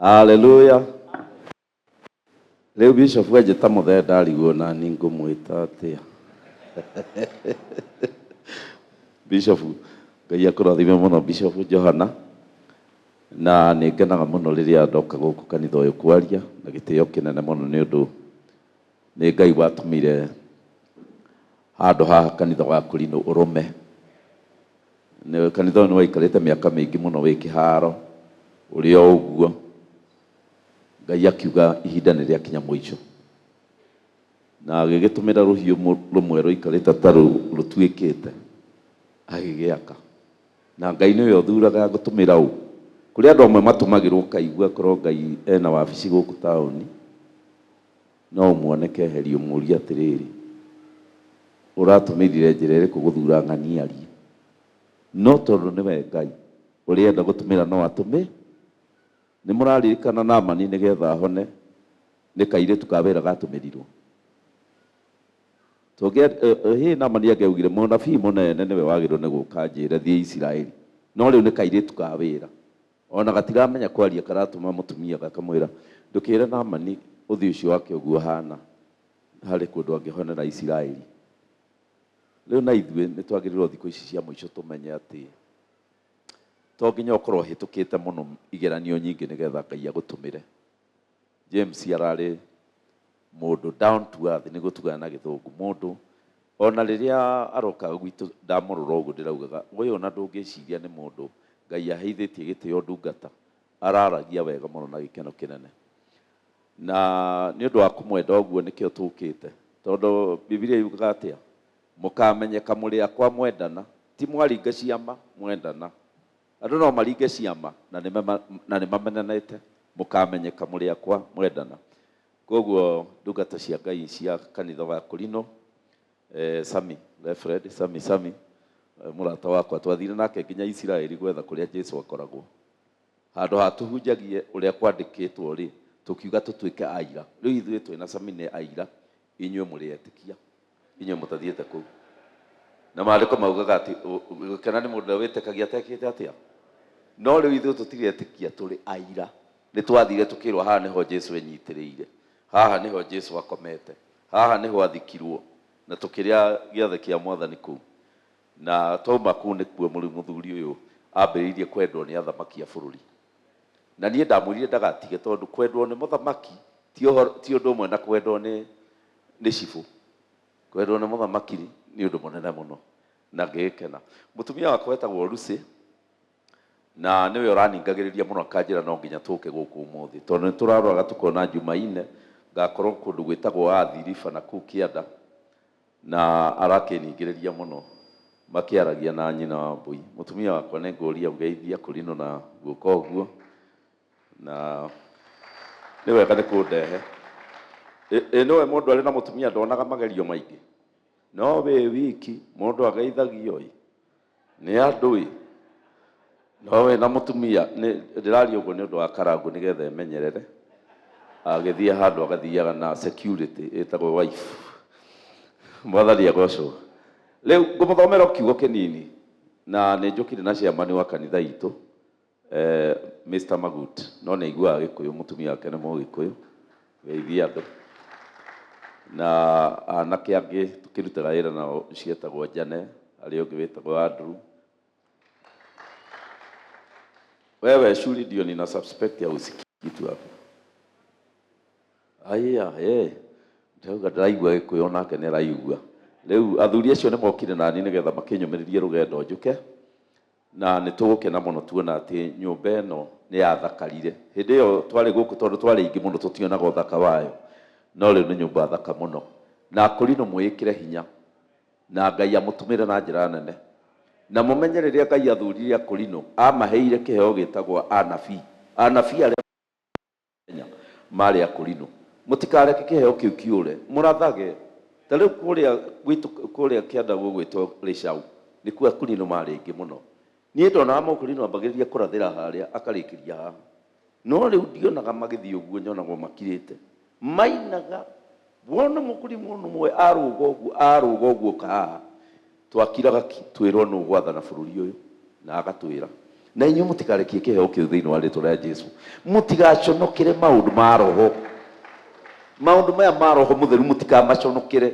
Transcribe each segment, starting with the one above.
Haleluya. Rĩu Bishop enjĩta mũthee ndarigwo nani ngũmwĩta atĩa. Bishop, Ngai akũrathime mũno Bishop Johana. Na nĩ ngenaga mũno rĩrĩa ndoka gũkũ kanitha ũyũ kwaria na gĩtĩo kĩnene mũno nĩ ũndũ nĩ Ngai watũmire handũ haha kanitha wa Kũrinũ ũrũme. Nĩ kanitha ũyũ nĩ waikarĩte mĩaka mĩingĩ mũno wĩ kĩharo ũrĩ o ũguo. Ngai akiuga ihinda nĩ rĩakinya mũico. Na agĩgĩtũmĩra rũhiũ rũmwe rũikarĩte ta rũtuĩkĩte agĩgĩaka. Na Ngai nĩwe ũthuraga gũtũmĩra ũ. Kũrĩ andũ amwe matũmagĩrwo ũkaigua korwo Ngai ena wabici gũkũ taũni, no ũmuone keherio ũmũrie atĩrĩrĩ, ũratũmĩrire njĩra ĩrĩkũ gũthura ng'ani arie? No tondũ nĩwe Ngai, ũrĩa enda gũtũmĩra no atũmĩ. Nĩ mũraririkana Naamani nĩgetha ahone nĩ kairĩtu ka wĩra gatũmĩrirwo? Hĩ Naamani angĩaugire mũnabii mũnene nĩwe wagĩrĩirwo nĩ gũka anjĩre thiĩ Isiraeli. No rĩu nĩ kairĩtu ka wĩra. Ona gatiramenya kwaria karatũma mũtumia gakamwĩra ndũkĩre Naamani ũthiũ ũcio wake ũguo ũhana harĩ kũndũ angĩhonera Isiraeli. Rĩu na ithuĩ nĩ twagĩrĩirwo thikũ ici cia mũico tũmenye atĩ to nginya ũkorwo ũhĩtũkĩte mũno igeranio nyingĩ nĩgetha Ngai agũtũmĩre. James ararĩ mũndũ down to earth nĩguo tugaga na gĩthũngũ, mũndũ ona rĩrĩa aroka gwitũ ndamũrora ũguo ndĩraugaga ũyũ ona ndũngĩciria nĩ mũndũ Ngai aheithĩtie gĩtĩo ndungata, araragia wega mũno na gĩkeno kĩnene. Na nĩ ũndũ wa kũmwenda ũguo nĩkĩo tũkĩte, tondũ Bibilia yugaga atĩa? Mũkamenyeka mũrĩ akwa mwendana, ti mwaringa ciama, mwendana. Andũ no maringe ciama na nĩ mamenanĩte, mũkamenyeka mũrĩ akwa mwendana. Kwoguo ndungata cia Ngai cia kanitha wa Kũrinũ, Sami, Reverend Sami Sami, mũrata wakwa, twathire nake nginya Isiraeli gwetha kũrĩa Jesu akoragwo. Handũ ha tũhunjagie ũrĩa kwandĩkĩtwo-rĩ, tũkiuga tũtuĩke aira. Rĩu ithuĩ twĩ na Sami nĩ aira, inyuĩ mũrĩ etĩkia. Inyuĩ mũtathiĩte kũu. Na maandĩko maugaga atĩ gũkena nĩ mũndũ ũrĩa wĩtĩkagia atekĩte atĩa? No rĩu ithuĩ tũtirĩ etĩkia, tũrĩ aira. Nĩ twathire tũkĩrwo haha nĩho Jesu enyitĩrĩire, haha nĩho Jesu akomete, haha nĩho athikirwo, na tũkĩrĩa gĩathĩ kĩa Mwathani kũu. Na twauma kũu nĩkuo mũthuri ũyũ ambĩrĩirie kwendwo nĩ athamaki a bũrũri. Na niĩ ndamwĩrire ndagatige tondũ kwendwo nĩ mũthamaki ti ũhoro, ti ũndũ ũmwe na kwendwo nĩ nĩ cibũ. Kwendwo nĩ mũthamaki nĩ ũndũ mũnene mũno na ngĩgĩkena. Mũtumia wakwa etagwo Lucy na nĩwe ũraningagĩrĩria mũno akanjĩra no nginya tũke gũkũ ũmũthĩ tondũ nĩ tũraroraga tũkona Jumaine ngakorwo kũndũ gwĩtagwo Athi River na kũu kĩanda na arakĩningĩrĩria mũno makĩaragia na nyina wa Mbui. Mũtumia wakwa nĩ ngũria ũgeithia kũrinũ na guoko ũguo na nĩ wega nĩ kũndehe. Ĩ nĩwe mũndũ arĩ na mũtumia ndonaga magerio maingĩ, no wĩ wiki mũndũ ageithagio ĩ nĩ andũ ĩ, no wĩ na mũtumia, ndĩraria ũguo nĩ ũndũ wa Karangũ nĩgetha emenyerere, agĩthiĩ handũ agathiaga na security ĩtagwo wife. Mwathani agocwo. Rĩu ngũmũthomera o kiugo kĩnini na nĩ njũkire na chairman wa kanitha itũ Mister Magut, no nĩ aiguaga Gĩkũyũ, mũtumia wake nĩ Mũgĩkũyũ, geithia andũ. Na anake angĩ tũkĩrutaga wĩra nao cietagwo Jane, harĩ ũngĩ wĩtagwo Andrew. Wewe Shuri ndio nina suspect ya usikii kitu hapa. Aya, eh. Ndauga ndĩraigua Gĩkũyũ nake nĩ araigua. Rĩu athuri acio nĩ mokire nani nĩgetha makĩnyũmĩrĩrie rũgendo njũke. Na nĩ tũgũkena mũno tuona atĩ nyũmba ĩno nĩ yathakarire. Hĩndĩ ĩyo twarĩ gũkũ tondũ twarĩ aingĩ mũno tũtionaga ũthaka wayo, no rĩu nĩ nyũmba thaka mũno. Na akũrinũ mwĩĩkĩre hinya, na Ngai amũtũmĩre na njĩra nene. Na mũmenye rĩrĩa Ngai athurire akũrinũ, amaheire kĩheo gĩtagwo anabii. Anabii arĩa. Kenya marĩ akũrinũ. Mũtikareke kĩheo kĩu kĩũre, mũrathage. Ta rĩu kũrĩa gwitũ kũrĩa kĩanda gũgwĩtwo Rĩcau, nĩkuo akũrinũ marĩ aingĩ mũno. Niĩ ndonaga mũkũrinũ ambagĩrĩria kũrathĩra harĩa akarĩkĩria haha. No rĩu ndionaga magĩthiĩ ũguo, nyonagwo makirĩte. Mainaga, wona mũkũrinũ ũmwe arũga ũguo, arũga ũguo oka haha, twakiraga ki twĩrwo nũ ũgwathana bũrũri ũyũ, na agatwĩra. Na inyuĩ mũtikarekie kĩheo kĩu thĩinĩ wa rĩtwa rĩa Jesu. Mũtigaconokere maũndũ ma roho. Maũndũ maya ma roho mũtheru mũtikamaconokere.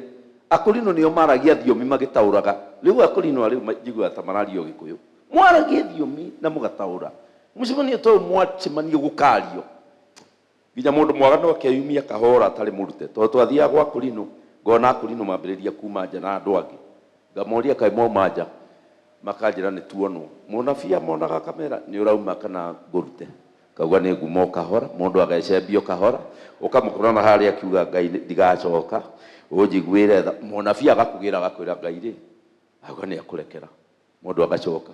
Akorino nĩo maragia thiomi magĩtaũraga. Rĩu Akorino a rĩu njiguaga ta mararia o Gĩkũyũ. Mwaragie thiomi na mũgataũra. Mũcemanio ta ũyũ mwacemania gũkario. Nginya mũndũ mwaganu akeyumia kahora atarĩ mũrute. Tondũ twathiaga gwa Akorino, ngona Akorino mambĩrĩria kuma nja na andũ angĩ. Ngamoria kaĩ mwauma nja? Makanjĩra nĩ tuonwo. Mũnabii amonaga akamera nĩ ũrauma kana ngũrute? Ngauga nĩ nguma o kahora, mũndũ agecembio kahora, ũkamũkora na harĩa akiuga Ngai ndigacoka, ũnjiguĩre tha. Mũnabii agakũgĩra agakwĩra Ngai rĩ, auga nĩ akũrekera. Mũndũ agacoka.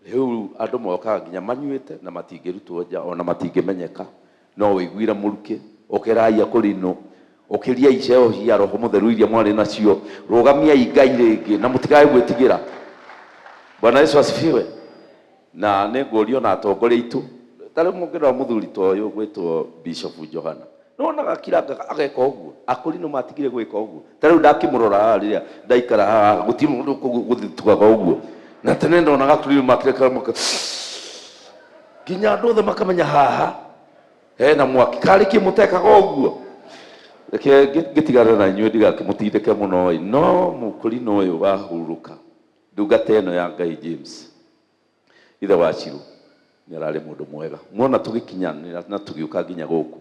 Rĩu andũ mokaga nginya manyuĩte na matingĩrutwo nja ona matingĩmenyeka. No wĩiguire mũrukĩ, ũkĩrai Akorino, ũkĩriai iceo cia Roho Mũtheru iria mwarĩ nacio, rũgamiai Ngai rĩngĩ na mũtikae gwĩtigĩra. Bwana Yesu asifiwe. Na nĩ ngũria ona atongoria aitũ, ta rĩu mũngĩrora mũthuri ta ũyũ ũgwĩtwo Bishop Johana, Nĩwonaga akiranga ageka ũguo? Akorino matigire gwĩka ũguo. Ta rĩu ndakĩmũrora haha rĩrĩa ndaikara haha, gũtirĩ mũndũ gũthitukaga ũguo. Na tene ndonaga Akorino makireka maka nginya andũ othe makamenya haha hena mwaki. Karĩ kĩ mũtekaga ũguo? Reke ngĩtigane na inyuĩ ndigakĩmũtindĩke mũno ĩ, no mũkorino ũyũ wahurũka, ndungata ĩno ya Ngai James, Ithe wa Shilo nĩ ararĩ mũndũ mwega. Muona tũgĩkinyanĩra na tũgĩũka nginya gũkũ,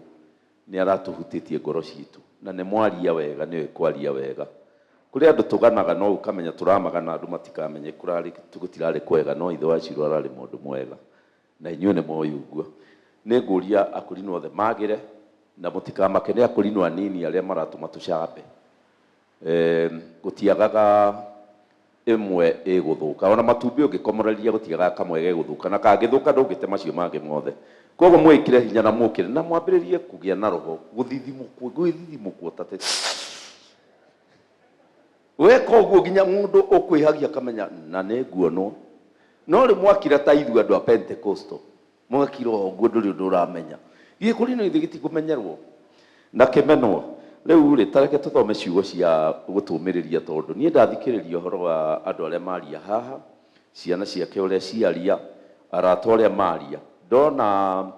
nĩ aratũhutĩtie ngoro citũ. Na nĩ mwaria wega, nĩ oĩ kwaria wega. Kũrĩ andũ tũganaga no ũkamenya tũramagana andũ matikamenye kũrarĩ gũtirarĩ kwega, no ithe wa Shilo ararĩ mũndũ mwega. Na inyuĩ nĩ moĩ ũguo. Nĩ ngũria Akorino othe magĩre, na mũtikamake nĩ Akorino anini arĩa maratũma tũcambe. Gũtiagaga ĩmwe ĩgũthũka. Ona matumbĩ ũngĩkomoreria gũtiagaga kamwe gegũthũka, na kangĩthũka ndũngĩte macio mangĩ mothe. Koguo mwĩkĩre hinya na mũkĩre na mwambĩrĩrie kũgĩa na roho, gũthithimũkwo, gwĩthithimũkwo ta weka ũguo nginya mũndũ ũkwĩhagia akamenya na nĩ nguonwo. No rĩu mwakira ta ithuĩ andũ a Pentecostal, Mwakira o ũguo ndũrĩ ũndũ ũramenya. Gĩkũri no ithuĩ gĩtikũmenyerwo na kĩmenwo. Rĩu rĩ, ta reke tũthome ciugo cia gũtũũmĩrĩria tondũ niĩ ndathikĩrĩria ũhoro wa andũ arĩa maria haha, ciana ciake ũrĩa ciaria, arata ũrĩa maria, ndona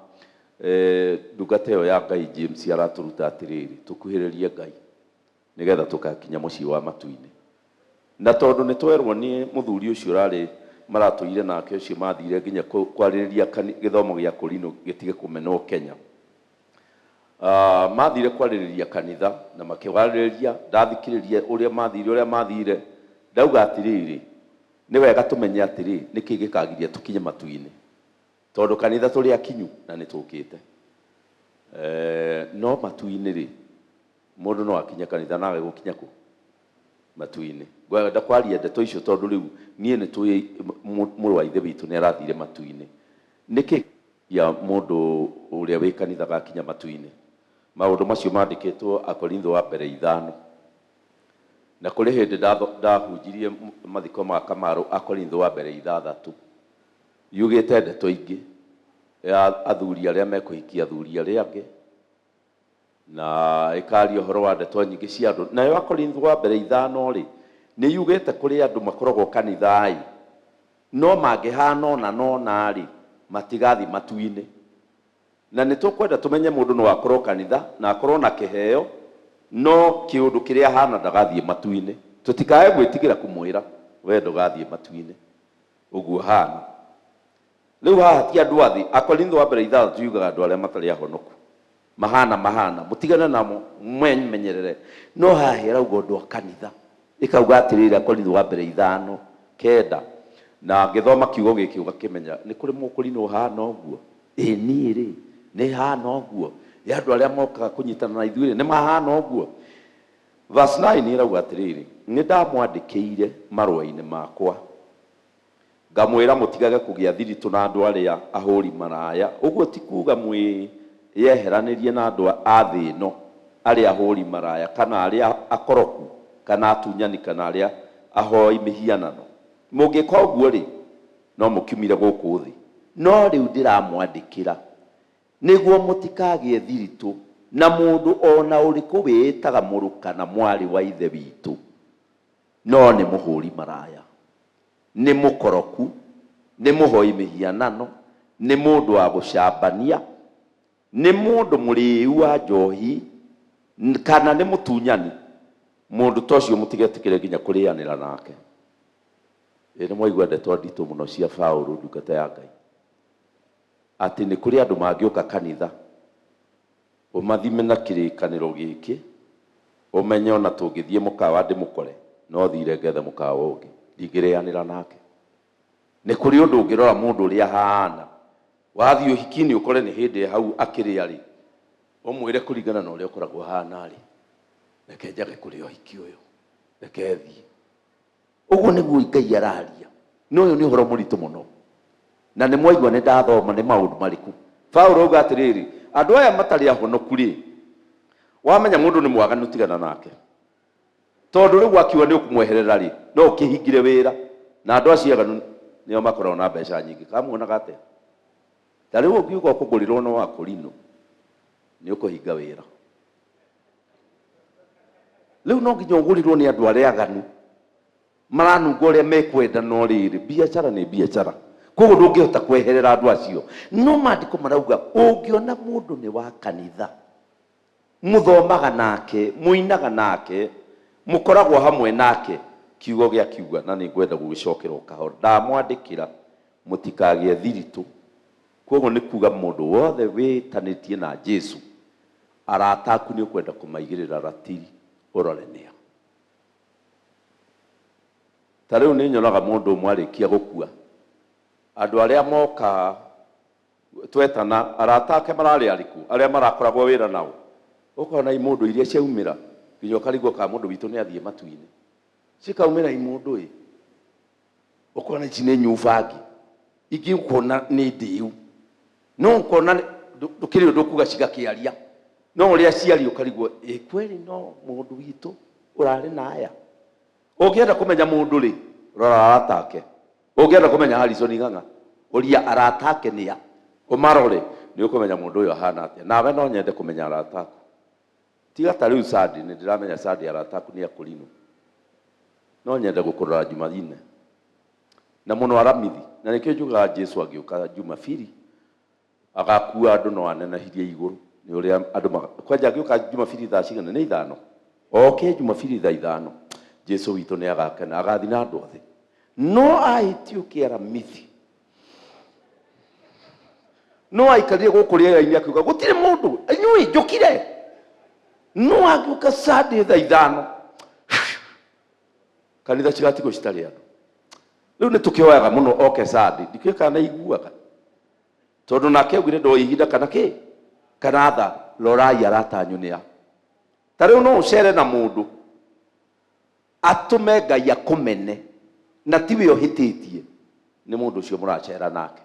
ndungata ĩyo ya Ngai James aratũruta atĩrĩrĩ, tũkuhĩrĩrie Ngai nĩgetha tũgakinya mũciĩ wa matu-inĩ. Na tondũ nĩ twerwo nĩ mũthuri ũcio ũrarĩ maratũire nake ũcio mathire nginya kwarĩrĩria gĩthomo gĩa Korino gĩtige kũmenwo Kenya. Mathire kwarĩrĩria kanitha na makĩwarĩrĩria, ndathikĩrĩria ũrĩa mathire ũrĩa mathire, ndauga atĩrĩrĩ, nĩ wega tũmenye atĩrĩ, nĩkĩ gĩkagiria tũkinye matu-inĩ. Tondũ kanitha tũrĩ akinyu na nĩ tũkĩte. No matu-inĩ rĩ, Mũndũ no akinye kanitha na age gũkinya kũ? Matu-inĩ. Ngwenda kwaria ndeto icio tondũ rĩu niĩ nĩ tũĩ mũrũ wa ithe witũ nĩ arathire matu-inĩ. Nĩkĩ ya mũndũ ũrĩa wĩ kanitha gakinya matu-inĩ? Maũndũ macio mandĩkĩtwo Akorintho wa mbere ithano. Na kũrĩ hĩndĩ ndahunjirie mathiko ma Kamaru Akorintho wa mbere ithathatũ. Yugĩte ndeto ingĩ ya athuri arĩa mekũhikia athuri arĩa angĩ. Na ĩkaaria ũhoro wa ndeto nyingĩ cia andũ. Nayo Akorintho wa mbere ithano-rĩ, nĩ yugĩte kũrĩ andũ makoragwo kanitha-ĩ, no mangĩhana ũna na ũna-rĩ, matigathiĩ matu-inĩ. Na nĩ tũkwenda tũmenye mũndũ no akorwo kanitha na akorwo na kĩheo, no kĩũndũ kĩrĩa ahana ndagathiĩ matu-inĩ. Tũtikae gwĩtigĩra kũmwĩra, we ndũgathiĩ matu-inĩ ũguo ũhana. Rĩu haha ti andũ a thĩ. Akorintho wa mbere ithathatũ yugaga andũ arĩa matarĩ ahonoku mahana mahana, mũtigane namo, mwemenyerere. No haha ĩrauga ũndũ wa kanitha, ĩkauga atĩrĩrĩ, Akorintho wa mbere ithano kenda, na ngĩthoma kiugo gĩkĩ ũgakĩmenya nĩ kũrĩ mũkorino ũhana ũguo. Ĩ niĩ rĩ, nĩ hana ũguo? Ĩ andũ arĩa mokaga kũnyitana na ithuĩ rĩ, nĩ mahana ũguo? Verse 9 ĩrauga atĩrĩrĩ, nĩ ndamwandĩkĩire marũa-inĩ makwa Ngamwĩra mũtigage kũgĩa thiritũ na andũ arĩa ahũũri maraya, ũguo ti kuuga mwĩyeheranĩrie na andũ a thĩ ĩno arĩa ahũũri maraya, kana arĩa akoroku, kana atunyani, kana arĩa ahooi mĩhianano. Mũngĩka ũguo-rĩ, no mũkiumire gũkũ thĩ. No rĩu ndĩramwandĩkĩra nĩguo mũtikagĩe thiritũ na mũndũ o na ũrĩkũ wĩĩtaga mũrũ kana mwarĩ wa Ithe witũ, no nĩ mũhũũri maraya, nĩ mũkoroku, nĩ mũhoi mĩhianano, Nĩ mũndũ wa gũcambania, nĩ mũndũ mũrĩĩu wa njohi, kana nĩ mũtunyani, mũndũ ta ũcio mũtigetĩkĩre nginya kũrĩanĩra nake. Ĩ nĩ mwaigua ndeto nditũ mũno cia Paũlũ ndungata ya Ngai, atĩ nĩ kũrĩ andũ mangĩũka kanitha, ũmathime na kĩrĩkanĩro gĩkĩ, ũmenye ona tũngĩthiĩ mũkawa ndĩmũkore, no thire ngethe mũkawa ũngĩ, ndingĩrĩanĩra nake. Nĩ kũrĩ ũndũ ũngĩrora mũndũ ũrĩa ahana, wathiĩ ũhiki-inĩ ũkore nĩ hĩndĩ e hau akĩrĩa rĩ, ũmwĩre kũringana na ũrĩa ũkoragwo ũhana rĩ, reke njage kũrĩa ũhiki ũyũ, reke thiĩ. Ũguo nĩguo Ngai araria. Na ũyũ nĩ ũhoro mũritũ mũno. Na nĩ mwaigua nĩ ndathoma nĩ maũndũ marĩkũ. Paulo auga atĩrĩrĩ, andũ aya matarĩ ahonoku rĩ, wamenya mũndũ nĩ mwaganu tigana nake. Tondũ rĩu wakiuga nĩ ũkũmweherera rĩ, no ũkĩhingire wĩra. Na andũ acio aganu nĩo makoragwo na mbeca nyingĩ. Kana muonaga atĩa? Ta rĩu ũngiuga ũkũgũrĩrwo no akũrinũ, nĩ ũkũhinga wĩra. Rĩu no nginya ũgũrĩrwo nĩ andũ arĩa aganu, maranunga ũrĩa mekwenda, no rĩrĩ, biacara nĩ biacara. Koguo ndũngĩhota kweherera andũ acio. No maandĩko marauga ũngĩona mũndũ nĩ wa kanitha, mũthomaga nake, mũinaga nake, mũkoragwo hamwe nake, kiugo gĩa kiuga, na nĩ ngwenda gũgĩcokera o kahora, ndamwandĩkĩra mũtikagĩe thiritũ. Koguo nĩ kuga mũndũ wothe wĩtanĩtie na Jesu, arata aku nĩ ũkwenda kũmaigĩrĩra ratiri ũrore nĩa. Ta rĩu nĩ nyonaga mũndũ ũmwe arĩkia gũkua, andũ arĩa moka twetana arata ake mararĩ arĩkũ, arĩa marakoragwo wĩra nao, ũkona imũndũ iria ciaumĩra nginya ũkarigwo kana mũndũ witũ nĩ athiĩ matu-inĩ, cikaumĩra imũndũ ĩ, ũkona ici nĩ nyubangi, ingĩ ũkona nĩ ndĩu, no ũkona ndũkĩrĩ ũndũ ũkuga cigakĩaria, no ũrĩa ciaria ũkarigwo ĩ kweli no mũndũ witũ ũrarĩ na aya. Ũngĩenda kũmenya mũndũ rĩ, rora arata ake. Ũngĩenda kũmenya Harrison Ng'ang'a, ũria arata ake nĩa, ũmarore, nĩ ũkũmenya mũndũ ũyũ ahana atĩa. Nawe no nyende kũmenya arata aku. Tiga ta rĩu Sandy, nĩ ndĩramenya Sandy arata aku nĩ akũrinũ. No nyende gũkũrora Jumanne, na mũno Aramithi. Na nĩkĩo njugaga Jesu angĩũka Jumabiri, Agakua andũ no anenehirie igũrũ nĩ ũrĩa andũ maga kwanja angĩũka Jumabiri thaa cigana nĩ ithano oke Jumabiri thaa ithano Jesu witũ nĩ agakena agathi na andũ othe no ahĩtiũke Aramithi no aikarire gũkũ rĩera-inĩ akiuga gũtirĩ mũndũ inyuĩ njũkire no angĩũka Sunday thaa ithano kanitha cigatigwo citarĩ andũ rĩu nĩ tũkĩhoyaga mũno oke Sunday ndikĩũĩ kana nĩ aiguaga Tondũ nake augire ndoĩ ihinda kana kĩ kana tha. Rorai arata anyu nĩa. Ta rĩu no ũcere na mũndũ atũme Ngai akũmene na tiwe ũhĩtĩtie, nĩ mũndũ ũcio mũracera nake.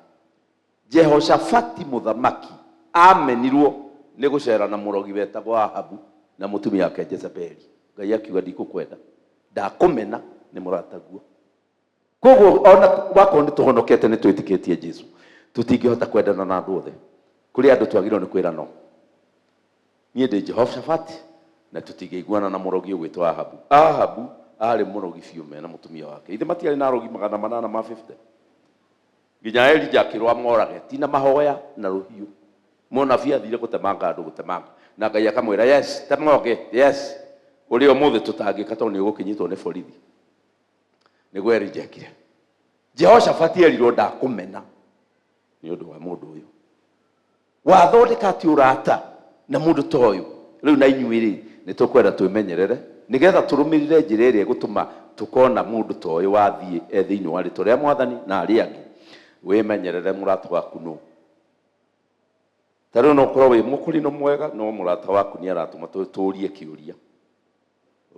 Jehoshafati mũthamaki amenirwo nĩ gũcera na mũrogi wetagwo Ahabu na mũtumia wake Jezebeli. Ngai akiuga ndikũkwenda, ndakũmena nĩ mũrataguo. Koguo ona wakorwo nĩ tũhonokete nĩ twĩtĩkĩtie Jesu, tũtingĩhota kwendana na andũ othe. Kũrĩ andũ twagĩrĩirwo nĩ kwĩra no. Niĩ ndĩ Jehoshaphat na tũtingĩiguana na mũrogi ũgwĩtwo Ahabu. Ahabu arĩ mũrogi biũ mena mũtumia wake. Ithe matiarĩ na arogi magana manana ma 50? Nginya Elija akĩrwo amorage, ti na mahoya na rũhiũ. Mũnabii athire gũtemanga andũ gũtemanga. Na Ngai akamwĩra yes, tema ũngĩ, yes. Ũrĩa ũmũthĩ tũtangĩka tondũ nĩ ũgũkĩnyitwo nĩ borithi. Nĩguo Elija ekire. Jehoshafati erirwo ndakũmena nĩ ũndũ wa mũndũ ũyũ. Wathondeka atĩ ũrata na mũndũ ta ũyũ. Rĩu na inyuĩ rĩ, nĩ tũkwenda twĩmenyerere nĩgetha tũrũmĩrĩre njĩra ĩrĩa ĩgũtũma tũkona mũndũ ta ũyũ wathiĩ e thĩinĩ wa rĩtwa rĩa Mwathani na arĩa angĩ. Wĩmenyerere mũrata waku nũ. Ta rĩu no ũkorwo wĩ mũkũrinũ mwega no mũrata waku nĩ aratũma tũrie kĩũria.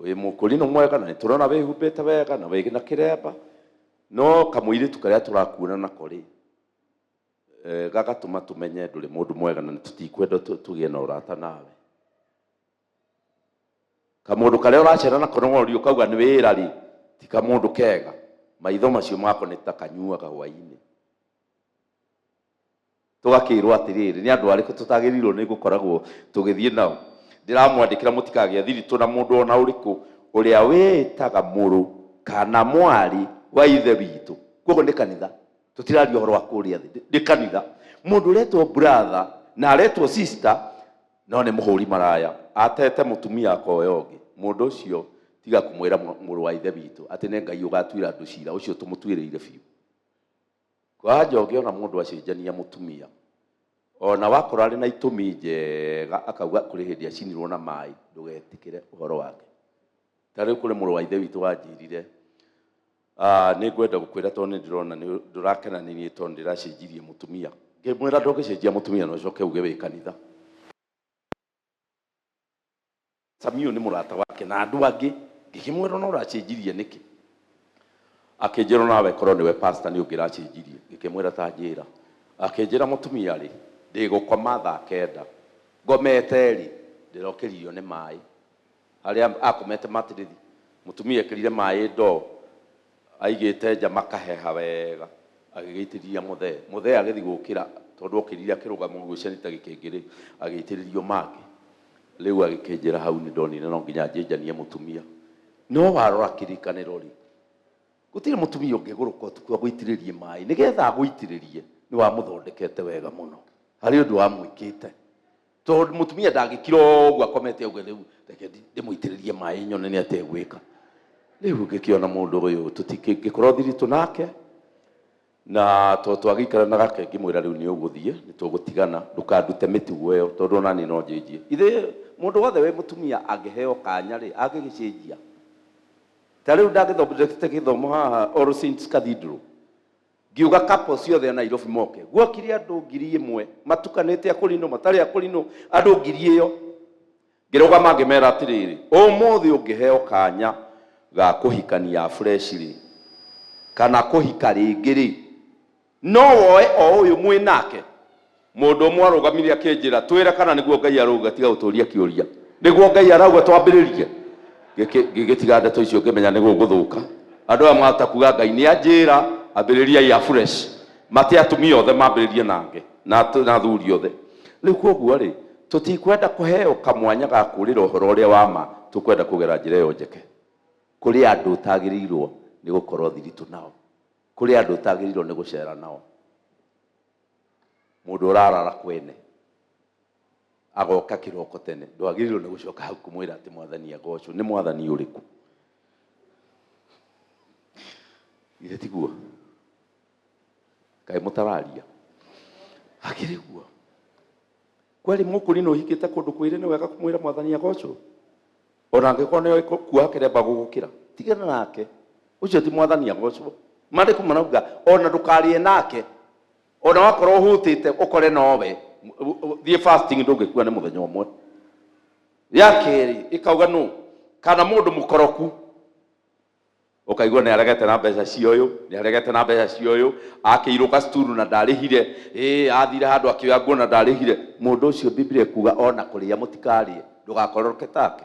Wĩ mũkũrinũ mwega na nĩtũrona wĩhumbĩte wega na wĩ na kĩremba, no kamũirĩtu karĩa tũrakuona nako rĩ, gagatũma tũmenye ndũrĩ mũndũ mwega na tũtikwenda tũgĩe na ũrata nawe. Kamũndũ karĩa ũracera nako no ũrio ũkauga nĩ wĩra rĩ, ti kamũndũ kega. Maitho macio mako nĩ ta kanyuaga hwainĩ. Tũgakĩrwo atĩrĩrĩ, nĩ andũ arĩkũ tũtagĩrĩirwo nĩ gũkoragwo tũgĩthiĩ nao? Ndĩramwandĩkĩra mũtikagĩe thiritũ na mũndũ o na ũrĩkũ ũrĩa wĩĩtaga mũrũ kana mwarĩ wa Ithe witũ. Kwoguo nĩ kanitha, tũtiraria ũhoro wa kũrĩa thĩ, nĩ kanitha. Mũndũ ũretwo brother na aretwo sister no nĩ mũhũri maraya, atete mũtumia akoya ũngĩ, mũndũ ũcio tiga kũmwĩra mũrũ wa ithe witũ atĩ nĩ Ngai ũgatuĩra andũ cira, ũcio tũmũtuĩrĩire biũ. Kwanja ũngĩona mũndũ acenjania mũtumia, ona wakorwo arĩ na itũmi njega akauga kũrĩ hĩndĩ acinirwo na maĩ, ndũgetĩkĩre ũhoro wake. Ta rĩu kũrĩ mũrũ wa ithe witũ wanjĩrire, nĩ ngwenda gũkwĩra tondũ nĩ ndĩrona ndũrakena nĩ niĩ tondũ ndĩracenjirie mũtumia. Ngĩmwĩra ndũngĩcenjia mũtumia na ũcoke uge wĩ kanitha. Samiu nĩ mũrata wake na andũ angĩ. Ngĩkĩmwĩra no ũracenjirie nĩkĩ? Akĩnjĩra nawe korwo nĩwe pastor nĩ ũngĩracenjirie. Ngĩkĩmwĩra ta njĩra. Akĩnjĩra mũtumia rĩ, ndĩgũkoma thaa kenda. Ngomete rĩ, ndĩrokĩririo nĩ maĩ. Harĩa akomete matirithi, mũtumia ekĩrire maĩ ndoo, aigĩte nja makaheha wega, agĩgĩitĩrĩria mũthee. Mũthee agĩthiĩ gũkĩra, tondũ okĩrire akĩrũgama ũguo ceni ta gĩkĩngĩ-rĩ, agĩitĩrĩrio mangĩ. Rĩu agĩkĩnjĩra hau nĩ ndonire no nginya njenjanie mũtumia. No warora kĩrĩkanĩro-rĩ, gũtirĩ mũtumia ũngĩgũrũka ũtukũ agũitĩrĩrie maĩ. Nĩgetha agũitĩrĩrie, nĩ wamũthondekete wega mũno. Harĩ ũndũ wamwĩkĩte. Tondũ mũtumia ndangĩkira ũguo akomete auge rĩu reke ndĩmũitĩrĩrie maĩ nyone nĩ atĩa egwĩka. Rĩu ngĩkĩona mũndũ ũyũ tũtingĩkorwo thiritũ nake, na tondũ twagĩikara nake ngĩmwĩra rĩu nĩ ũgũthiĩ, nĩ tũgũtigana, ndũkandute mĩtugo ĩyo tondũ ona niĩ no njenjie. Ithe mũndũ wothe wĩ mũtumia angĩheo kanya rĩ, angĩgĩcenjia. Ta rĩu ndagĩthomete gĩthomo haha All Saints Cathedral, Ngiuga couple ciothe a Nairobi moke. Guokire andũ 1000 matukanĩte akũrinũ matarĩ akũrinũ, andũ ngiri ĩyo. Ngĩrũgama ngĩmera atĩrĩrĩ, ũmũthĩ ũngĩheo kanya ga kũhikania fresh rĩ, kana kũhika rĩngĩ rĩ, no woe o ũyũ mwĩ nake? Mũndũ ũmwe arũgamire akĩnjĩra, twĩre kana nĩguo Ngai arauga, tiga gũtũria kĩũria. Nĩguo Ngai arauga twambĩrĩrie? Ngĩgĩtiga ndeto icio ngĩmenya nĩ gũgũthũka. Andũ aya mahota kuga Ngai nĩ anjĩra, ambĩrĩriai afresh. Mate atumia othe mambĩrĩrie nake, na athuri othe. Rĩu kwoguo rĩ, tũtikwenda kũheo kamwanya ga kũũrĩra ũhoro ũrĩa wa ma, tũkwenda kũgera njĩra ĩyo njeke. Kũrĩ andũ ũtagĩrĩirwo nĩ gũkorwo thiritũ nao. Kũrĩ andũ ũtagĩrĩirwo nĩ gũcera nao. Mũndũ ũrarara kwene agoka kĩroko tene, ndwagĩrĩirwo nĩ gũcoka hau kũmwĩra atĩ mwathani agocwo. Nĩ mwathani ũrĩkũ? Githĩ tiguo? Kaĩ mũtararia? Hakĩrĩ guo. Kweri mũkũri nĩ ũhikĩte kũndũ kwĩrĩ, nĩ wega kũmwĩra mwathani agocwo. Ona angĩkorwo nĩ oĩ kuoha kĩremba gũgũkĩra, tigana nake. Ũcio ti mwathani agocwo. Maandĩko marauga ona ndũkarĩe nake, ona wakorwo ũhũtĩte ũkore nowe, thiĩ fasting ndũngĩkua nĩ mũthenya ũmwe. Ya kerĩ ĩkauga nũ kana mũndũ mũkoroku, ũkaigua nĩ aregete na mbeca cia ũyũ, nĩ aregete na mbeca cia ũyũ, akĩirwo gacukuru na ndarĩhire, ĩĩ athire handũ akĩoya nguo na ndarĩhire. Mũndũ ũcio Biblia ĩkuga ona kũrĩa mũtikarĩe, ndũgakoroke take.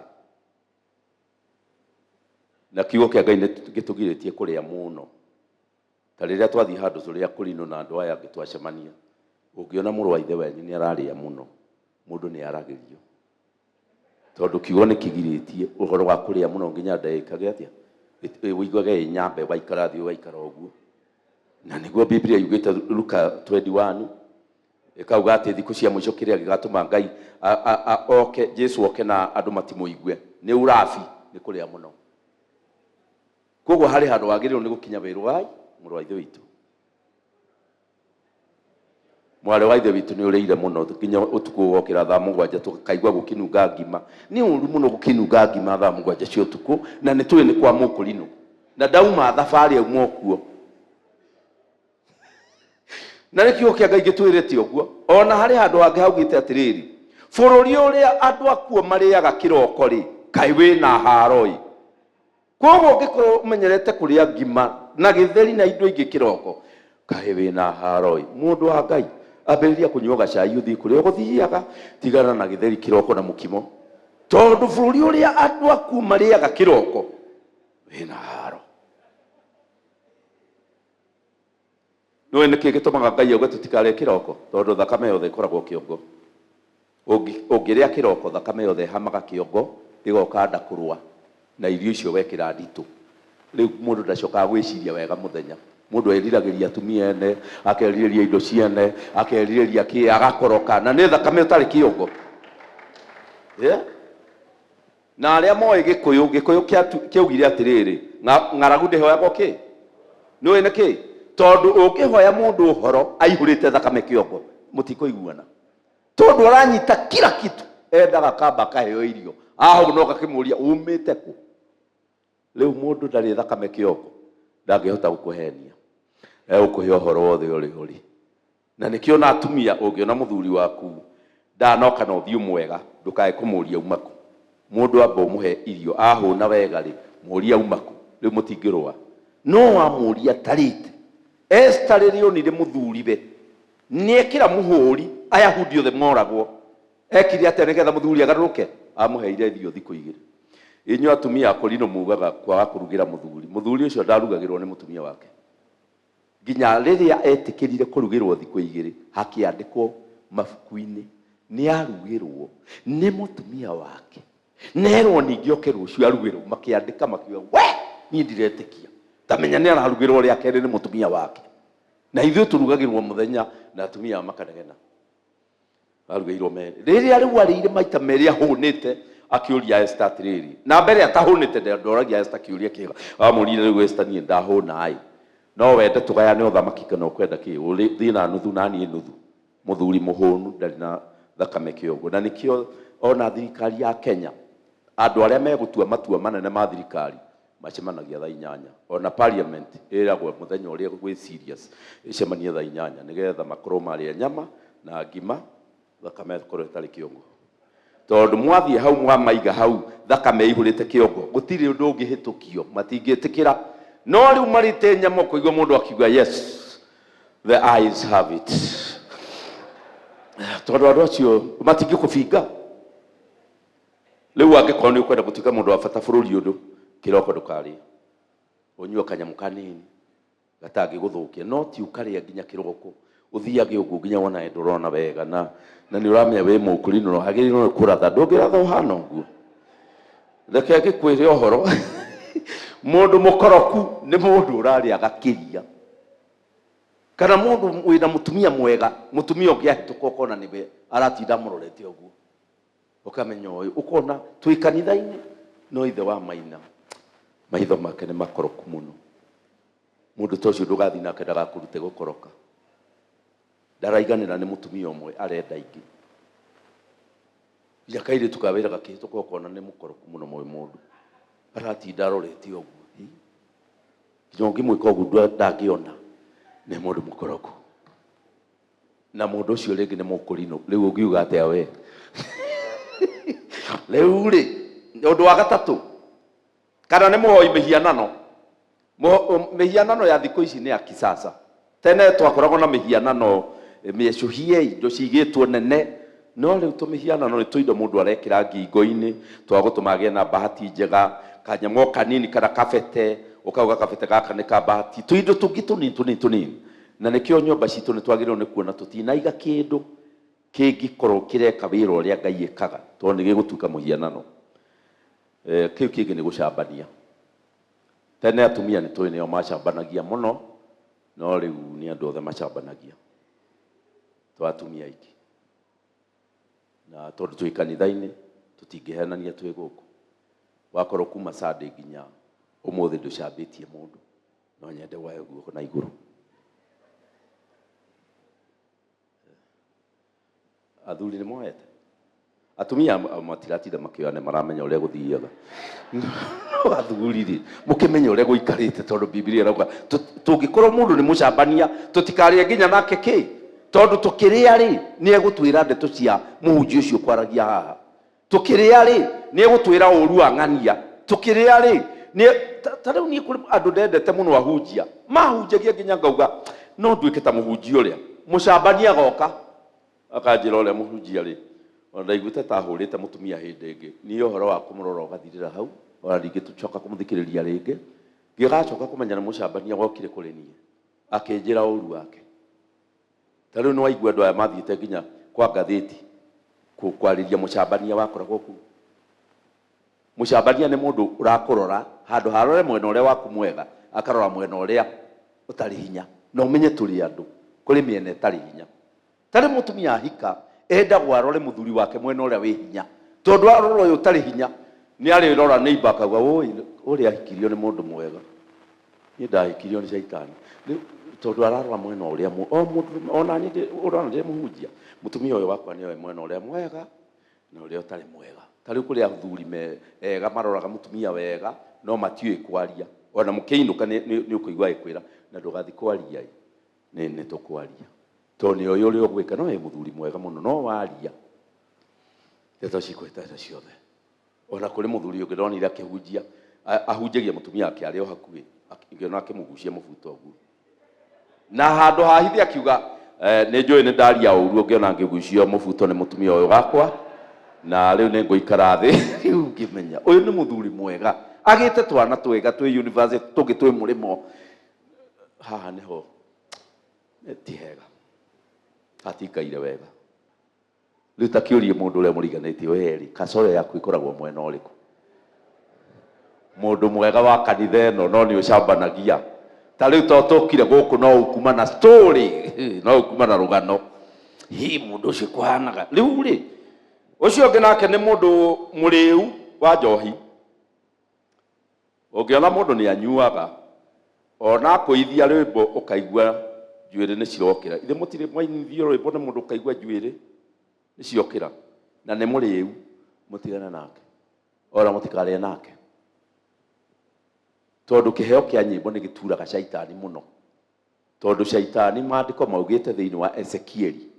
Na kiugo kĩa Ngai nĩ gĩtũgirĩtie kũrĩa mũno. Ta rĩrĩa twathiĩ handũ tũrĩ akũrinũ na andũ aya angĩ twacemania, ũngĩona mũrũ wa ithe wanyu nĩ ararĩa mũno, mũndũ nĩ aragĩrio. Tondũ kiugo nĩ kĩgirĩtie ũhoro wa kũrĩa mũno nginya nda ĩkage atĩa? Ũiguage ĩ nyambe waikara thĩ ũgaikara ũguo. Na nĩguo Biblia yugĩte Luka 21, ĩkauga atĩ thikũ cia mũico kĩrĩa gĩgatũma Ngai oke, Jesu oke na andũ matimũigue, nĩ urabi, nĩ kũrĩa mũno. Koguo harĩ handũ wagĩrĩirwo nĩ gũkinya wĩrwo, ai, mũrũ wa ithe witũ, mwarĩ wa ithe witũ nĩ ũrĩire mũno nginya ũtukũ ũgokĩra thaa mũgwanja tũkaigua gũkĩnunga ngima. Nĩ ũru mũno gũkĩnunga ngima thaa mũgwanja cia ũtukũ, na nĩ tũĩ nĩ kwa mũkũrinũ, na ndauma thabarĩ auma okuo. Na nĩ kiugo kĩa Ngai gĩtwĩrĩte ũguo. Ona harĩ handũ hangĩ haugĩte atĩrĩrĩ, bũrũri ũrĩa andũ akuo marĩaga kĩroko rĩ, kaĩ wĩna haro ĩ. Koguo ũngĩkorwo ũmenyerete kũrĩa ngima na gĩtheri na indo ingĩ kĩroko, kaĩ wĩna haro ĩ. Mũndũ wa Ngai, ambĩrĩria kũnyua gacai ũthiĩ kũrĩa ũgũthiaga, tigana na gĩtheri kĩroko na mũkimo. Tondũ bũrũri ũrĩa andũ akuo marĩaga kĩroko, wĩna haro. Nĩũĩ nĩkĩ gĩtũmaga Ngai auge tũtikarĩe kĩroko? Tondũ thakame yothe ĩkoragwo kĩongo. Ũngĩrĩa kĩroko, thakame yothe ĩhamaga kĩongo, ĩgoka nda kũrũa na irio icio wekĩra nditũ. Rĩu mũndũ ndacokaga gwĩciria wega mũthenya. Mũndũ eriragĩria atumia ene, akerirĩria indo ciene, akerirĩria kĩ, agakoroka na nĩ thakame ũtarĩ kĩongo. Yeah? Na arĩa moĩ Gĩkũyũ, Gĩkũyũ kĩaugire atĩrĩrĩ, ng'aragu ndĩhoyagwo kĩ? Nĩũĩ nĩkĩ? Tondũ ũngĩhoya mũndũ ũhoro aihũrĩte thakame kĩongo, mũtikũiguana. Tondũ aranyita kila kitu, endaga kamba akaheo irio. Ahũna ũgakĩmũria umĩte kũ? Rĩu mũndũ ndarĩ thakame kĩongo, ndangĩhota gũkũhenia. Egũkũhe ũhoro wothe ũrĩa ũrĩ. Na nĩkĩo ona atumia ũngĩona mũthuri waku ndanoka na ũthiũ mwega, ndũkae kũmũria auma kũ. Mũndũ amba ũmũhe irio, ahũna wega rĩ, mũrie auma kũ. Rĩu mũtingĩrũa. No wamũria atarĩte. Esther rĩrĩa onire mũthuriwe nĩekĩra mũhũri Ayahudi othe moragwo, ekire atĩa nĩgetha mũthuri agarũrũke? Amũheire irio thikũ igĩrĩ. Inyuĩ atumia akũrinũ mugaga kwaga kũrugĩra mũthuri. Mũthuri ũcio ndarugagĩrwo nĩ mũtumia wake. Nginya rĩrĩa etĩkĩrire kũrugĩrwo thikũ igĩrĩ, hakĩandĩkwo mabuku-inĩ nĩarugĩrwo nĩ mũtumia wake. Nerwo ningĩ oke rũciũ arugĩrwo, makĩandĩka makiuga we niĩ ndiretĩkia. Ta menya nĩ ararugĩrwo rĩa kerĩ nĩ mũtumia wake. Na ithuĩ tũrugagĩrwo mũthenya na atumia makanegena. Arugĩirwo merĩ. Rĩrĩa rĩu arĩire maita merĩ ahũnĩte, akĩũria Esther atĩrĩrĩ, na mbere atahũnĩte ndoragia Esther kĩũria kĩega. Amũrire rĩu Esther niĩ ndahũna ĩ, no wende tũgayane ũthamaki kana ũkwenda kĩ? Ũthiĩ na nuthu na niĩ nuthu. Mũthuri mũhũnu ndarĩ na thakame kĩongo. Na nĩkĩo ona thirikari ya Kenya, andũ arĩa megũtua matua manene ma thirikari macemanagia thaa inyanya. Ona parliament ĩragwo mũthenya ũrĩa gwĩ serious ĩcemanie thaa inyanya nĩgetha makorwo marĩa nyama na ngima, thakame ĩkorwo ĩtarĩ kĩongo. Tondũ mwathiĩ hau mwamaiga hau thakame ĩihũrĩte kĩongo, gũtirĩ ũndũ ũngĩhĩtũkio, matingĩtĩkĩra. No rĩu marĩte nyama ũkũigua mũndũ akiuga yes, the eyes have it. Tondũ andũ acio matingĩkũbinga. Rĩu angĩkorwo nĩ ũkwenda gũtuĩka mũndũ wa bata bũrũri ũyũ, kĩroko ndũkarĩe, ũnyue kanyamũ kanini gatangĩgũthũkia, no ti ũkarĩa nginya kĩroko, ũthiage ũguo nginya wonage ndũrona wega, na na nĩ ũramenya wĩ mũkũrinũ na wagĩrĩirwo nĩ kũratha, ndũngĩratha ũhana ũguo. Reke ngĩkwĩre ũhoro, mũndũ mũkoroku nĩ mũndũ ũrarĩa agakĩria, kana mũndũ wĩna mũtumia mwega, mũtumia ũngĩ ahĩtũka ũkona nĩwe aratinda amũrorete ũguo. Ũkamenya ũyũ, ũkona twĩ kanitha-inĩ no ithe wa Maina maitho make nĩ makoroku mũno. Mũndũ ta ũcio ndũgathiĩ nake ndagakũrute gũkoroka. Ndaraiganĩra nĩ mũtumia ũmwe, arenda ingĩ. Nginya kairĩtu ka wĩra gakĩhĩtũka ũkona nĩ mũkoroku mũno ũyũ mũndũ. Aratinda arorete ũguo. Nginya ũngĩmwĩka ũguo ndangĩona nĩ mũndũ mũkoroku. Na mũndũ ũcio rĩngĩ nĩ mũkũrinũ. Rĩu ũngiuga atĩa we? Rĩu rĩ, ũndũ wa gatatũ, kana nĩ mũhoi mĩhianano. Mĩhianano ya thikũ ici nĩ ya kisasa. Tene twakoragwo na mĩhianano mĩecũhie, indo cigĩtwo nene, no rĩu tũmĩhianano nĩ tũindo mũndũ arekĩra ngingo-inĩ twa gũtũma agĩe na bahati njega, kanyamũ o kanini kana kabete, ũkauga kabete gaka nĩ ka bahati, tũindo tũngĩ tũnini tũnini tũnini. Na nĩkĩo nyũmba citũ nĩ twagĩrĩirwo nĩ kuona tũtinaiga kĩndũ kĩngĩkorwo kĩreka wĩra ũrĩa Ngai ekaga, tondũ nĩ gĩgũtuĩka mũhianano. Kĩu kĩngĩ nĩ gũcambania. Tene atumia nĩ tũĩ nĩo macambanagia mũno, no rĩu nĩ andũ othe macambanagia, to atumia aingĩ. Na tondũ twĩ kanitha-inĩ, tũtingĩhenania twĩ gũkũ. Wakorwo kuma Sunday nginya ũmũthĩ ndũcambĩtie mũndũ, no nyende woe guoko na igũrũ. Athuri nĩ moete? Atumia matiratinda makĩoya, nĩ maramenya ũrĩa gũthiaga. No athuri rĩ, mũkĩmenye ũrĩa gũikarĩte, tondũ Bibilia ĩrauga tũngĩkorwo mũndũ nĩ mũcambania, tũtikarĩe nginya nake kĩ? Tondũ tũkĩrĩa rĩ, nĩ egũtwĩra ndeto cia mũhunjia ũcio ũkwaragia haha. Tũkĩrĩa rĩ, nĩ egũtwĩra ũru wa ng'ania. Tũkĩrĩa rĩ, nĩ ta rĩu niĩ kũrĩ andũ ndendete mũno ahunjia, mahunjagia nginya ngauga no nduĩke ta mũhunjia ũrĩa. Mũcambania agoka akanjĩra ũrĩa mũhunjia rĩ, ona ndaiguĩte ta ahũrĩte mũtumia hĩndĩ ĩngĩ. Niĩ ũhoro wa kũmũrora ũgathirĩra hau, ona ndingĩcoka kũmũthikĩrĩria rĩngĩ. Ngĩgacoka kũmenya nĩ mũcambania wokire kũrĩ niĩ, akĩnjĩra ũru wake. Ta rĩu nĩwaigua andũ aya mathiĩte nginya kwa ngathĩti kwarĩria mũcambania wakoragwo kũu. Mũcambania nĩ mũndũ ũrakũrora handũ ha arore mwena ũrĩa waku mwega, akarora mwena ũrĩa. Ũtarĩ hinya. Na ũmenye tũrĩ andũ, kũrĩ mĩena ĩtarĩ hinya. Ta rĩu mũtumia ahika, endagwo arore mũthuri wake mwena ũrĩa wĩ hinya. Tondũ arora ũyũ ũtarĩ hinya, nĩ arĩrora neighbor akauga, wũi, ũrĩa ahikirio nĩ mũndũ mwega. Niĩ ndahikirio nĩ caitani. Rĩu tondũ ararora mwena ũrĩa o mũndũ, ona niĩ ũrona ndĩ mũhunjia, mũtumia ũyũ wakwa nĩ oĩ mwena ũrĩa mwega na ũrĩa ũtarĩ mwega. Ta rĩu kũrĩ athuri me ega maroraga mũtumia wega no matiũĩ kwaria. Ona mũkĩinũka nĩ ũkũigua agĩkwĩra na ndũgathiĩ kwaria ĩ, nĩ tũkwaria. Tondũ nĩ oĩ ũrĩa ũgwĩka, no wĩ mũthuri mwega mũno, no waria ndeto cikũhĩtana ciothe. Ona kũrĩ mũthuri ũngĩ ndonire akĩhunjia, ahunjagia mũtumia wake arĩ o hakuhĩ, ngĩona akĩmũgucia mũbuto ũguo. Na handũ ha hithe akiuga, nĩ njũĩ nĩ ndaria ũru ũngĩona ngĩgucio mũbuto nĩ mũtumia ũyũ wakwa, na rĩu nĩ ngũikara thĩ. Rĩu ngĩmenya ũyũ nĩ mũthuri mwega, agĩte twana twega twĩ university, tũngĩ twĩ mũrĩmo. Haha nĩho ti hega, hatikaire wega. Rĩu ta kĩũrie mũndũ ũrĩa mũriganĩtie we-rĩ, kasore yaku ĩkoragwo mwena ũrĩkũ? Mũndũ mwega wa kanitha ĩno no nĩ ũcambanagia. Ta rĩu to tũkire gũkũ no ũkuma na story, no ũkuma na rũgano. Hi, mũndũ ũcio kũhanaga. Rĩu rĩ, ũcio ũngĩ nake nĩ mũndũ mũrĩu wa njohi. Ũngĩona mũndũ nĩ anyuaga, ona akũithia rwĩmbo ũkaigua njuĩrĩ nĩ cirokĩra. Ithe mũtirĩ mwainithio rwĩmbo nĩ mũndũ ũkaigua njuĩrĩ nĩ ciokĩra, na nĩ mũrĩu, mũtigane nake, ona mũtikarĩe nake. Tondũ kĩheo kĩa nyĩmbo nĩ gĩturaga caitani mũno. Tondũ caitani maandĩko maugĩte thĩinĩ wa Ezekieli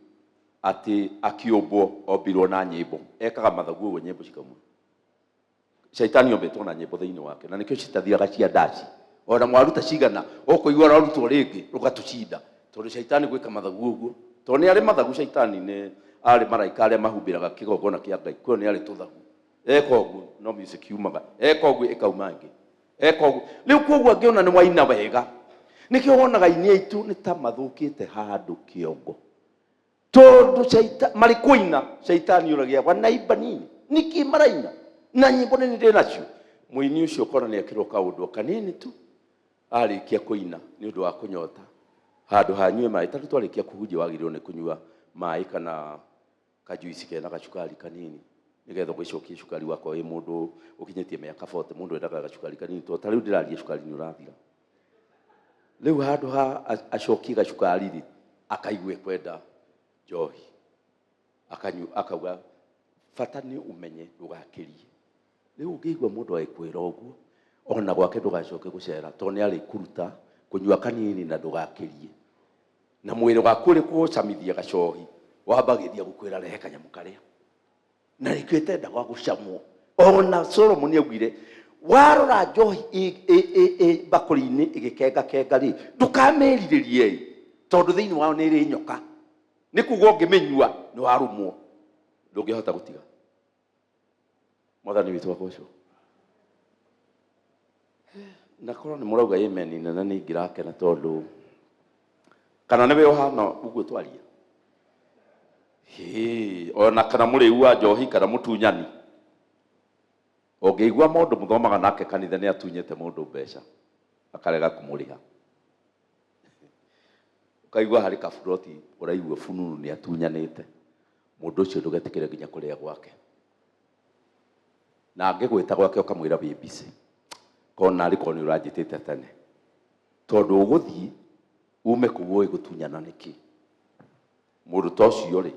atĩ akĩũmbwo ombirwo na nyĩmbo. Ekaga mathagu ũguo nyĩmbo cikauma. Shaitani ombĩtwo na nyĩmbo thĩinĩ wake, na nĩkĩo citathiraga cia ndaci. Ona mwaruta cigana, ũkũigua rwarutwo rĩngĩ rũgatũcinda, tondũ shaitani gwĩka mathagu ũguo. Tondũ nĩ arĩ mathagu, shaitani nĩ arĩ maraika arĩa mahumbĩraga kĩgongona kĩa Ngai, kũo nĩ arĩ tũthagu. Eka ũguo, no music yumaga. Eka ũguo, ĩkauma ĩngĩ. Eka ũguo. Rĩu kwoguo angĩona nĩ waina wega, nĩkĩo wonaga aini aitũ nĩ ta mathũkĩte handũ kĩongo. Tondũ marĩ kũina, shaitani ũragia wanaimba nini, nĩkĩ maraina na nyĩmbo nĩ ndĩ nacio. Mũini ũcio ũkona nĩ ekĩrwo kaũndũ o kanini tu, arĩkia kũina nĩ ũndũ wa kũnyota, handũ ha anyue maĩ, ta rĩu twarĩkia kũhunjia wagĩrĩirwo nĩ kũnyua maĩ kana kajuici kena gacukari kanini, nĩgetha ũgĩcokie cukari wakwa wĩ mũndũ ũkinyĩtie mĩaka 40, mũndũ endaga gacukari kanini, tondũ ta rĩu ndĩraria cukari nĩ ũrathira. Rĩu handũ ha acokie gacukari rĩ, akaigua ekwenda njohi, akanyua, akauga bata nĩ ũmenye ndũgakĩrie. Rĩu ũngĩigua mũndũ agĩkwĩra ũguo, ona gwake ndũgacoke gũcera, tondũ nĩ arĩkũruta kũnyua kanini na ndũgakĩrie. Na mwĩrĩ waku ũrĩ kũũcamithia gacohi, wambagĩrĩria gũkwĩra rehe kanyamũ karĩa. Na nĩkĩo ĩtendaga gũcamwo. Ona Solomoni augire, warora njohi ĩ mbakũri-inĩ ĩgĩkengakenga rĩ, ndũkamĩrirĩrie ĩ, tondũ thĩinĩ wayo nĩ ĩrĩ nyoka. Nĩ kuga ũngĩmĩnyua nĩ warũmwo, ndũngĩhota gũtiga. Mwathani witũ agocwo. Na korwo nĩ mũrauga amen nene nĩ ingĩrakena, tondũ kana nĩwe ũhana ũguo twaria. Hĩ, ona kana mũrĩu wa njohi kana mũtunyani. Ũngĩigua mũndũ mũthomaga nake kanitha nĩ atunyĩte mũndũ mbeca akarega kũmũrĩha, ũkaigua harĩ kaburoti ũraigua fununu nĩ atunyanĩte mũndũ ũcio, ndũgetĩkĩre nginya kũrĩa gwake. Na angĩgwĩta gwake ũkamwĩra wĩ busy, kona arĩ korwo nĩ ũranjĩtĩte tene, tondũ ũgũthiĩ ume kũu ũĩ gũtunyana nĩkĩ. Mũndũ ta ũcio rĩ,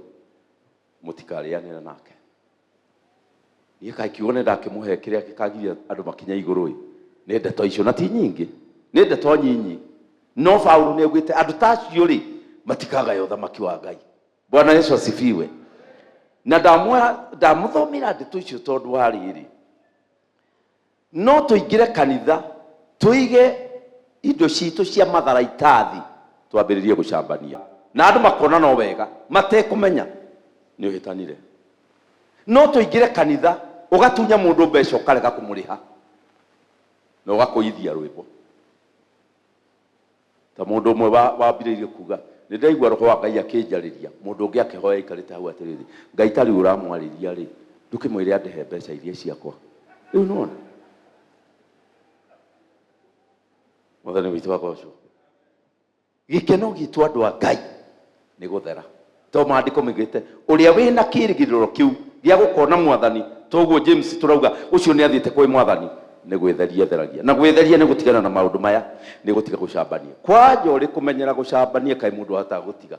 mũtikarĩanĩre nake. Niĩ kaĩ kiugo nĩ ndakĩmũhe kĩrĩa gĩkagiria andũ makinye igũrũ ĩ, nĩ ndeto icio, na ti nyingĩ, nĩ ndeto nyinyi. No Paulo nĩ augĩte andũ ta acio rĩ, matikagaya ũthamaki wa Ngai. Bwana Yesu asifiwe. Na ndamũthomera ndeto icio tondũ wa rĩrĩ, no tũingĩre kanitha tũige indo citũ cia matharaitathi twambĩrĩrie gũcambania na andũ makona no wega matekũmenya nĩ ũhĩtanire. No tũingĩre kanitha ũgatunya mũndũ mbeca ũkarega kũmũrĩha na ũgakũithia rwĩmbo. Ta mũndũ ũmwe wambĩrĩirie kuga, nĩ ndaigua roho wa Ngai akĩnjarĩria, mũndũ ũngĩ akĩhoya aikarĩte hau atĩrĩrĩ, Ngai ta rĩu ũramwarĩria rĩ, ndũkĩmwĩre andĩhe mbeca iria ciakwa. Rĩu nĩwona? Mwathani witũ agocwo. Gĩkeno gitũ andũ a Ngai nĩ gũthera, to maandĩko maugĩte ũrĩa wĩna kĩrĩgĩrĩro kĩu gĩa gũkona Mwathani, toguo James tũrauga ũcio nĩ athiĩte kwĩ Mwathani, nĩ gwĩtheria etheragia. Na gwĩtheria nĩ gũtigana na maũndũ maya, nĩ gũtiga gũcambania. Kwanja ũrĩ kũmenyera gũcambania, kaĩ mũndũ ahotaga gũtiga?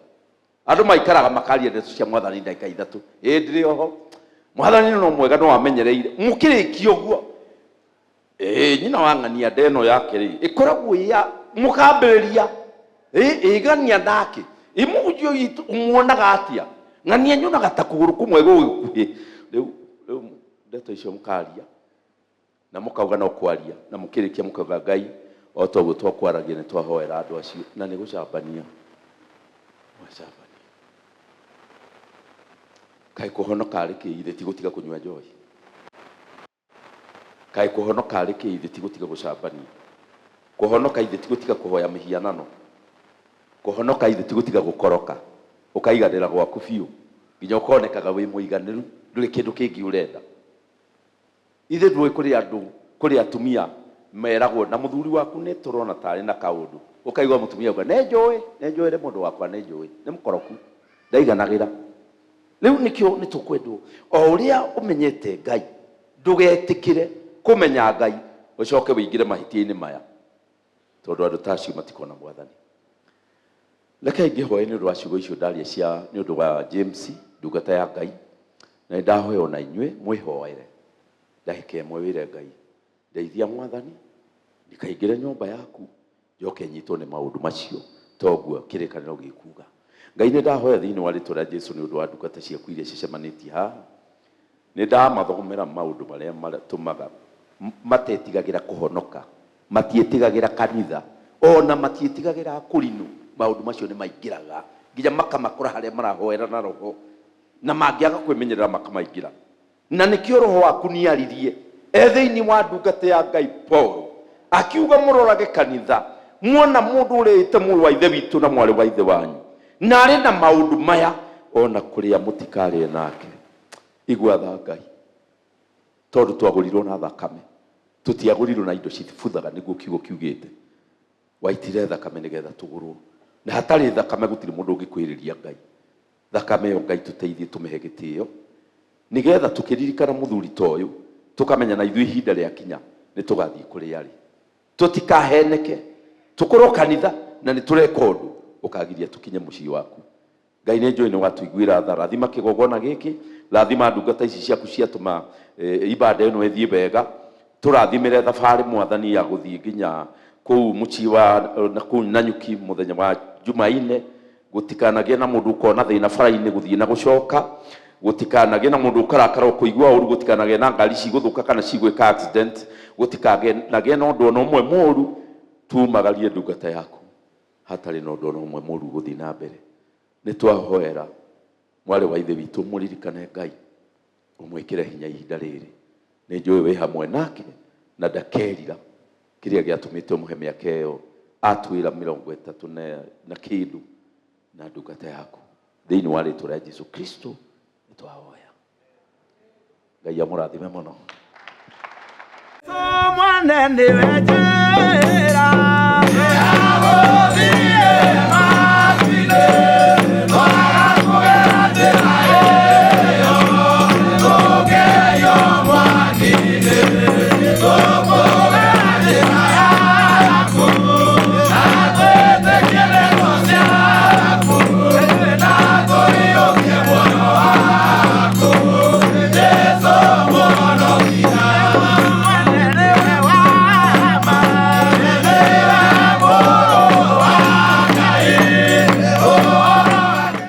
Andũ maikaraga makaria ndeto cia Mwathani ndagĩka ithatũ, ĩĩ ndĩrĩ oho, Mwathani no mwega, no amenyereire. Mũkĩrĩkia ũguo, Ĩĩ, nyina wa ng'ania nda ĩno yake rĩ, ĩkoragwo ĩ ya mũkambĩrĩria. Ĩ, ĩ ng'ania nake. Ĩ mũhunjia witũ ũmuonaga atĩa? Ng'ania nyonaga ta kũgũrũ kũmwe gũgĩkuhĩ. Rĩu, rĩu ndeto icio mũkaria na mũkauga no kwaria na mũkĩrĩkia mũkauga Ngai o ta ũguo twakwaragia nĩ twahoera andũ acio na nĩ gũcambania. Mwacambania. Kaĩ kũhonoka arĩ kĩ ithe ti gũtiga kũnyua njohi? Kaĩ kũhonoka arĩ kĩĩ ithe ti gũtiga gũcambania? Kũhonoka ithe ti gũtiga kũhoya mĩhianano? Kũhonoka ithe ti gũtiga gũkoroka ũkaiganĩra gwaku biũ nginya ũkonekaga wĩ mũiganĩru ndũrĩ kĩndũ kĩngĩ ũrenda? Ithe ndũĩ kũrĩ andũ, kũrĩ atumia meragwo na mũthuri waku nĩ tũrona tarĩ na kaũndũ, ũkaigua mũtumia auga nĩnjũĩ, nĩnjũĩ nĩ mũndũ wakwa nĩnjũĩ, nĩ mũkoroku, ndaiganagĩra. Rĩu nĩkĩo nĩ tũkwendwo o ũrĩa ũmenyete Ngai, ndũgetĩkĩre kũmenya Ngai ũcoke wĩingĩre mahĩtia-inĩ maya, tondũ andũ ta acio matikona Mwathani. Rekei ngĩhoe nĩ ũndũ wa ciugo icio ndaria cia nĩ ũndũ wa James, ndungata ya Ngai, na nĩ ndahoya ona inyuĩ mwĩhoere ndagĩka ĩmwe wĩre Ngai, ndeithia Mwathani ndikaingĩre nyũmba yaku njoke nyitwo nĩ maũndũ macio toguo kĩrĩkanĩro gĩkuga. Ngai nĩ ndahoya thĩinĩ wa rĩtwa rĩa Jesu nĩ ũndũ wa ndungata ciaku iria cicemanĩtie haha. Nĩ ndamathomera maũndũ marĩa matũmaga matetigagĩra kũhonoka, matiĩtigagĩra kanitha, ona matiĩtigagĩra akũrinũ. Maũndũ macio nĩ maingĩraga nginya makamakora harĩa marahoera na roho, na mangĩaga kwĩmenyerera makamaingĩra. Na nĩkĩo Roho waku nĩaririe e thĩinĩ wa ndungata ya Ngai Paulo, akiuga, Mũrorage kanitha, muona mũndũ ũrĩĩte mũrũ wa Ithe witũ na mwarĩ wa ithe wanyu, na arĩ na maũndũ maya, o na kũrĩa mũtikarĩe nake. Igua tha Ngai, tondũ twagũrirwo na thakame, tũtiagũrirwo na indo cibuthaga, nĩguo kiugo kiugĩte. Waitire thakame nĩgetha tũgũrwo, na hatarĩ thakame gũtirĩ mũndũ ũngĩkwĩrĩria Ngai. Thakame ĩyo Ngai tũteithie tũmĩhe gĩtĩo nĩgetha tũkĩririkana mũthuri ta ũyũ tũkamenya na ithuĩ ihinda rĩakinya nĩ tũgathiĩ kũrĩa arĩ. Tũtikaheneke tũkorwo kanitha na nĩ tũreka ũndũ ũkagiria tũkinye mũciĩ waku. Ngai nĩ njũĩ nĩ watũiguĩra tha, rathima kĩgongona gĩkĩ, rathima ndungata ici ciaku ciatũma ibada ĩno ĩthiĩ wega, tũrathimĩre thabarĩ Mwathani ya gũthiĩ nginya kũu mũciĩ wa kũu Nanyuki mũthenya wa Jumaine. Gũtikanagĩe na mũndũ ũkona thĩna bara-inĩ gũthiĩ na gũcoka. Gũtikanagĩe na mũndũ ũkarakara ũkũigua ũru. Gũtikanagĩe na ngari cigũthũka kana cigwĩka accident. Gũtikanagĩe na ũndũ o na ũmwe mũru. Tumagarie ndungata yaku hatarĩ na ũndũ o na ũmwe mũru ũgũthiĩ na mbere. Nĩ twahoera mwarĩ wa Ithe witũ, mũririkane Ngai, ũmwĩkĩre hinya ihinda rĩrĩ. Nĩ njũĩ wĩ hamwe nake na ndakerira kĩrĩa gĩatũmĩte ũmũhe mĩaka ĩyo atwĩra mĩrongo ĩtatũ na kĩndũ na ndungata yaku. Thĩinĩ wa rĩtwa rĩa Jesu Kristo nĩ twahoya. Ngai amũrathime mũno. Mwana nĩwe Jesu.